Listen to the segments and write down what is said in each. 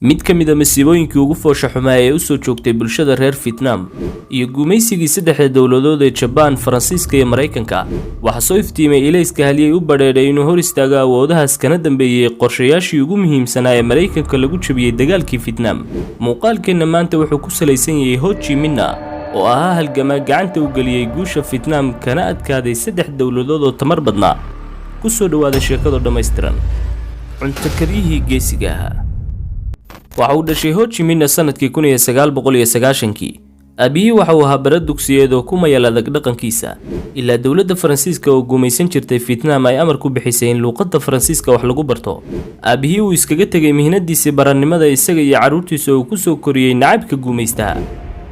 Mid ka mid a masiibooyinkii ugu foosha xumaa ee u soo joogtay bulshada reer Fietnaam iyo gumaysigii saddexda dowladood ee Jabaan, Faransiiska iyo Maraykanka waxaa soo iftiimay ilayska halyey u badheedhay inuu hor istaago awoodahaas, kana dambeeyey qorshayaashii ugu muhiimsanaa ee Maraykanka lagu jabiyey dagaalkii Fietnaam. Muuqaalkeenna maanta wuxuu ku salaysan yahay Ho Chi Minh oo ahaa halgamaa gacanta u geliyey guusha Fietnaam, kana adkaaday saddex dowladood oo tamar badnaa. Ku soo dhowaada sheekadu dhammaystiran. Cunto karyihii geesiga ahaa. Waxa uu dhashay Ho Chi Minh sanadkii 1990-kii. Aabihii waxa uu ahaa bara dugsiyeed oo ku mayal adag dhaqankiisa, ilaa dowladda Faransiiska oo gumaysan jirtay Fietnaam ay amar ku bixisay in luuqadda Faransiiska wax lagu barto. Aabihii uu iskaga tegay mihnadiisii barannimada, isaga iyo carruurtiisa uu ku soo koriyey nacabka gumaystaha.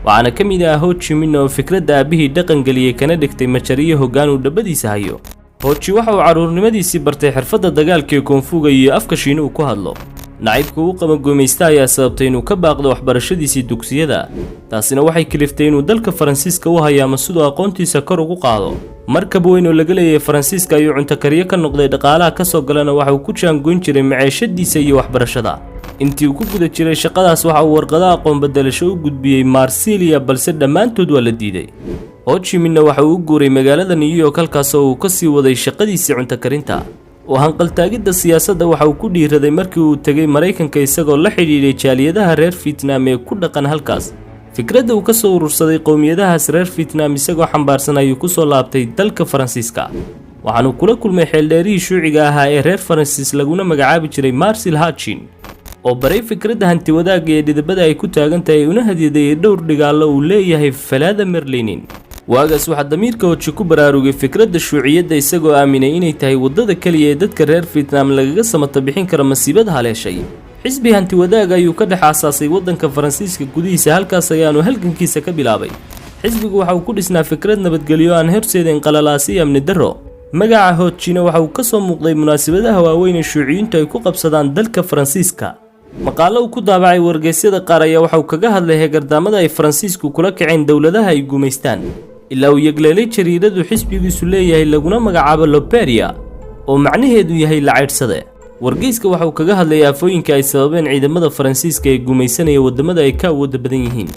Waxaana ka mid ah Ho Chi Minh oo fikradda aabihii dhaqan geliyey, kana dhigtay majariyo hoggaan uu dhabbadiisa hayo. Ho Chi waxa uu carruurnimadiisii bartay xirfadda dagaalka ee koonfuga iyo afka Shiina uu ku hadlo. Nacaybka uu qaba gumaysta ayaa sababtay inuu ka baaqdo waxbarashadiisii dugsiyada, taasina waxay kaliftay inuu dalka Faransiiska u hayaamo siduu aqoontiisa kor ugu qaado. Markab weyn oo laga leeyahay Faransiiska ayuu cuntokaryo ka noqday, dhaqaalaha ka soo galana waxa uu ku jaangoyn jiray maceeshadiisa iyo waxbarashada. Intii uu ku guda jiray shaqadaas, waxa uu warqado aqoon bedelasho u gudbiyey Marsilia, balse dhammaantood waa la diiday. Ho Chi Minh waxa uu u guuray magaalada New York, halkaasoo uu ka sii waday shaqadiisii cunto karinta oo hanqaltaagidda siyaasadda. Waxa uu ku dhiiraday markii uu tegay Maraykanka, isagoo la xidhiidhay jaaliyadaha reer Fietnaam ee ku dhaqan halkaas. Fikradda uu ka soo urursaday qowmiyadahaas reer Fietnaam isagoo xambaarsan ayuu ku soo laabtay dalka Faransiiska. Waxaanuu kula kulmay xeeldheerihii shuuciga ahaa ee reer Faransiis, laguna magacaabi jiray Marcel Hachin, oo baray fikradda hantiwadaagga ee dhidibada ay ku taagan tahay, una hadiyadeeyey dhowr dhigaallo uu leeyahay Vladimir Lenin. Waagaas waxaa damiirka Ho Chi ku baraarugay fikradda shuuciyadda, isagoo aaminay inay tahay waddada keliya ee dadka reer Fietnaam lagaga samata bixin karo masiibada haleeshay. Xisbi hanti wadaag ayuu ka dhex aasaasay waddanka Faransiiska gudihiisa, halkaas ayaanu halgankiisa ka bilaabay. Xisbigu waxa uu ku dhisnaa fikrad nabadgelyo aan horseedin qalalaasi iyo amni darro. Magaca Ho China waxa uu ka soo muuqday munaasabadaha waaweyn ee shuuciyiintu ay ku qabsadaan dalka Faransiiska. Maqaalo uu ku daabacay wargeysyada qaar ayaa waxa uu kaga hadlay heegardaamada ay Faransiisku kula kaceen dowladaha ay gumaystaan, ilaa uu yegleelay jariiradu xisbigiisu leeyahay, laguna magacaabo L'Ouvrier, oo macnaheedu yahay la caydhsade. Wargeyska waxa uu kaga hadlayay aafooyinka ay sababeen ciidamada Faransiiska ee gumaysanaya waddamada ay ka awooda badan yihiin.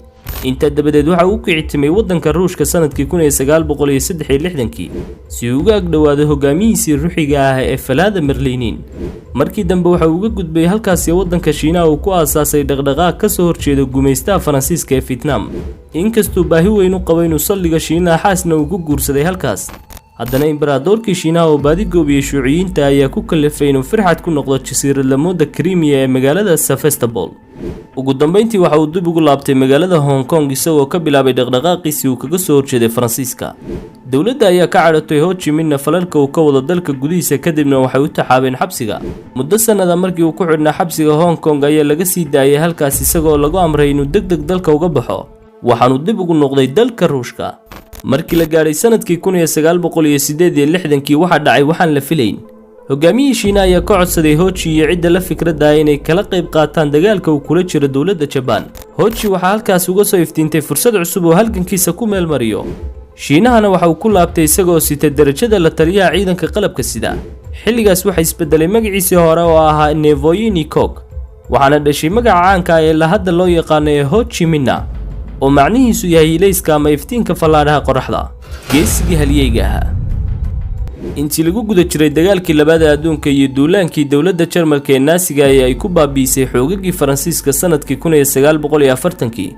Intaa dabadeed waxa uu u kicitimay waddanka Ruushka sanadkii 1963-kii si uu uga agdhowaado hogaamiyihiisii ruuxiga ah ee Vladimir Lenin. Markii dambe waxa uu uga gudbay halkaasi waddanka Shiinaha, uu ku aasaasay dhaqdhaqaaq ka soo horjeeda gumaystaha Faransiiska ee Fietnaam. Inkastuu baahi weyn u qabo inuu saldhiga Shiinaha, xaasna uu ku guursaday halkaas, haddana imbaradoorkii Shiinaha oo baadi goobiyey shuuciyiinta ayaa ku kalifay inuu firxad ku noqdo jasiiradlamooda Krimiya ee magaalada Sevastopol. Ugu dambeyntii waxa uu dib ugu laabtay magaalada Hong Kong, isagoo ka bilaabay dhaqdhaqaaqiisii uu kaga soo horjeeday Faransiiska. Dowladda ayaa ka cadhatay Ho Chi Minh falalka uu ka wado dalka gudihiisa, kadibna waxay u taxaabeen xabsiga muddo sannada. Markii uu ku xidhnaa xabsiga Hong Kong ayaa laga sii daayay halkaas, isagoo lagu amray inuu deg deg dalka uga baxo. Waxaanuu dib ugu noqday dalka Ruushka. Markii la gaadhay sanadkii 1968-kii, waxaa dhacay waxaan la filayn. Hogaamiyihii Shiina ayaa ka codsaday Ho Chi iyo cidda la fikradda inay kala qayb qaataan dagaalka uu kula jiro dowladda Jabaan. Ho Chi waxaa halkaas uga soo iftiintay fursad cusub oo halgankiisa ku meel mariyo. Shiinahana waxa uu ku laabtay isagoo sita darajada la taliyaha ciidanka qalabka sida. Xilligaas waxaa isbedelay magaciisii hore oo ahaa Nevoyini Kok, waxaana dhashay magaca caanka ah ee la hadda loo yaqaano ee Ho Chi Minh, oo macnihiisu yahay ilayska ama iftiinka fallaadhaha qoraxda, geesigii halyeyga ahaa. Intii lagu guda jiray dagaalkii labaad ee adduunka iyo duulaankii dowladda Jarmalka ee Naasiga ee ay ku baabi'isay xoogagii Faransiiska sanadkii 1940-kii,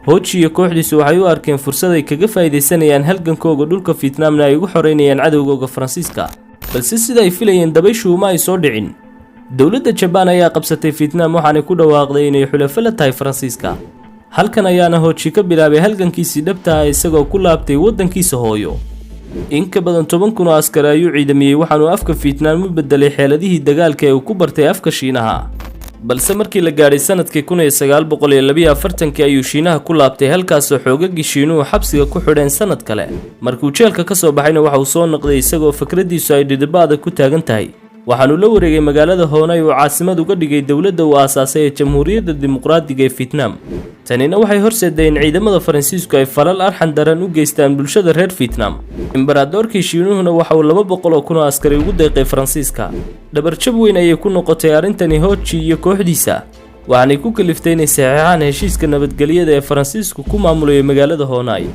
Ho Chi iyo kooxdiisu waxay u arkeen fursad ay kaga faa'iidaysanayaan halgankooga, dhulka Fietnaamna ay ugu xoreynayaan cadowgooga Faransiiska. Balse sida ay filayeen dabayshu uma ay soo dhicin. Dowladda Jabaan ayaa qabsatay Fietnaam, waxaanay ku dhawaaqday inay xulafo la tahay Faransiiska. Halkan ayaana Ho Chi ka bilaabay halgankiisii dhabta ah, isagoo ku laabtay waddankiisa hooyo. In ka badan 10,000 oo askari ayuu ciidamiyey, waxaanuu afka Fietnaam u bedelay xeeladihii dagaalka ee uu ku bartay afka Shiinaha. Balse markii la gaadhay sanadkii 1942-kii ayuu Shiinaha ku laabtay, halkaasoo xoogagii Shiinuhu xabsiga ku xidheen sanad kale. Markuu jeelka ka soo baxayna waxa uu soo noqday isagoo fikraddiisu ay dhidhiba adag ku taagan tahay. Waxaanuu la wareegay magaalada Hoonay, uu caasimad uga dhigay dowladda uu aasaasay ee Jamhuuriyadda Dimuqraadiga ee Fietnaam. Tanina waxay horseeday in ciidamada Faransiisku ay falal arxan daran u geystaan bulshada reer Fietnaam. Imbaradoorkii Shiinuhuna waxa uu 200,000 oo askari ugu deeqay Faransiiska. Dhabarjab weyn ayay ku noqotay arrintani Ho Chi iyo kooxdiisa. Waxaanay ku kaliftay inay saxeexaan heshiiska nabadgelyada ee Faransiisku ku maamulayo magaalada Honai.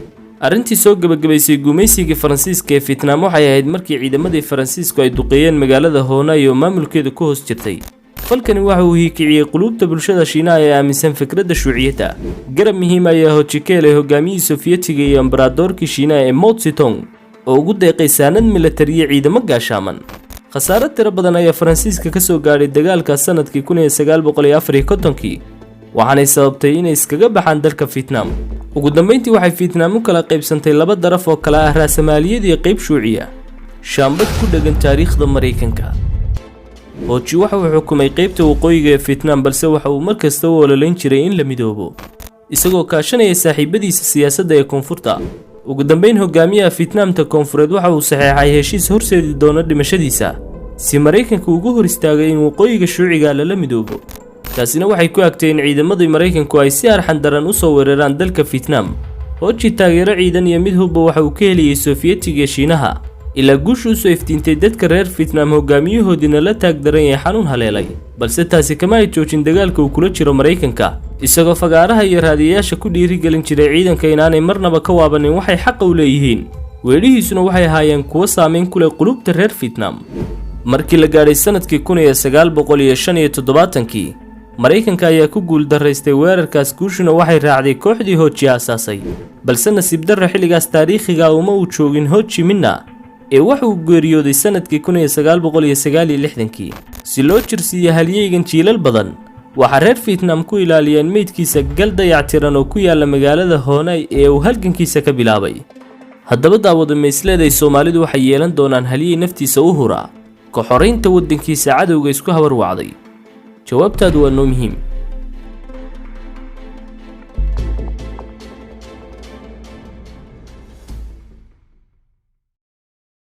Arrintii soo gebagabaysay gumaysigii Faransiiska ee Fietnaam waxay ahayd markii ciidamadii Faransiisku ay duqeeyeen magaalada Honai oo maamulkeeda ku hoos jirtay. Falkani waxa uu hiikiciyey quluubta bulshada Shiinaha ee aaminsan fikradda shuuciyadda. Garab muhiim ayaa Hoji ka helay hogaamiyihii Sofiyetiga iyo embaraadoorkii Shiinaha ee Mao Zedong oo ugu deeqay saanad milatari iyo ciidamo gaashaaman. Khasaare tiro badan ayaa Faransiiska ka soo gaadhay dagaalka sanadkii 1954-kii, waxaanay sababtay inay iskaga baxaan dalka Fietnaam. Ugu dambeyntii waxay Fietnaam u kala qaybsantay laba daraf oo kala ah raasamaaliyad iyo qayb shuuciya. Shaambad ku dhegan taariikhda Maraykanka. Hoji waxa uu xukumay qaybta waqooyiga ee Fietnaam, balse waxa uu mar kasta u ololeyn jiray in la midoobo, isagoo kaashanaya saaxiibadiisa siyaasadda ee koonfurta. Ugu dambeyn, hogaamiyaha Fietnaamta koonfureed waxa uu saxeexay heshiis horseedi doona dhimashadiisa si Maraykanka ugu hor istaagay in waqooyiga shuuciga lala midoobo. Taasina waxay ku agtay in ciidamadii Maraykanku ay si arxan daran u soo weeraraan dalka Fietnaam. Hoji taageero ciidan iyo mid hubba waxa uu ka heliyey Soofiyetiga iyo Shiinaha, ilaa guusha usoo iftiintay dadka reer Fietnaam, hogaamiyahoodiina la taag daran yahay xanuun haleelay. Balse taasi kama ay joojin dagaalka uu kula jiro Maraykanka, isagoo fagaaraha iyo raadiyayaasha ku dhiirigelin jiray ciidanka inaanay marnaba ka waabanin waxay xaqa u leeyihiin. Weedhihiisuna waxay ahaayeen kuwo saameyn ku leh qulubta reer Fietnaam. Markii la gaadhay sanadkii 1975-kii, Maraykanka ayaa ku guul daraystay weerarkaas, guushuna waxay raacday kooxdii Hoji aasaasay. Balse nasiib darro, xilligaas taariikhiga uma uu joogin Hoji Minna ee waxa uu geeriyooday sanadkii 1969-kii. Si loo jirsiiyo halyeygan jiilal badan, waxaa reer Fietnaam ku ilaaliyeen meydkiisa gal dayactiran oo ku yaala magaalada Honai ee uu halgankiisa ka bilaabay. Haddaba daawada, maysleeday Soomaalidu waxay yeelan doonaan halyey naftiisa u hura ka xoraynta waddankiisa cadowga isku habarwacday? Jawaabtaadu waa noo muhiim.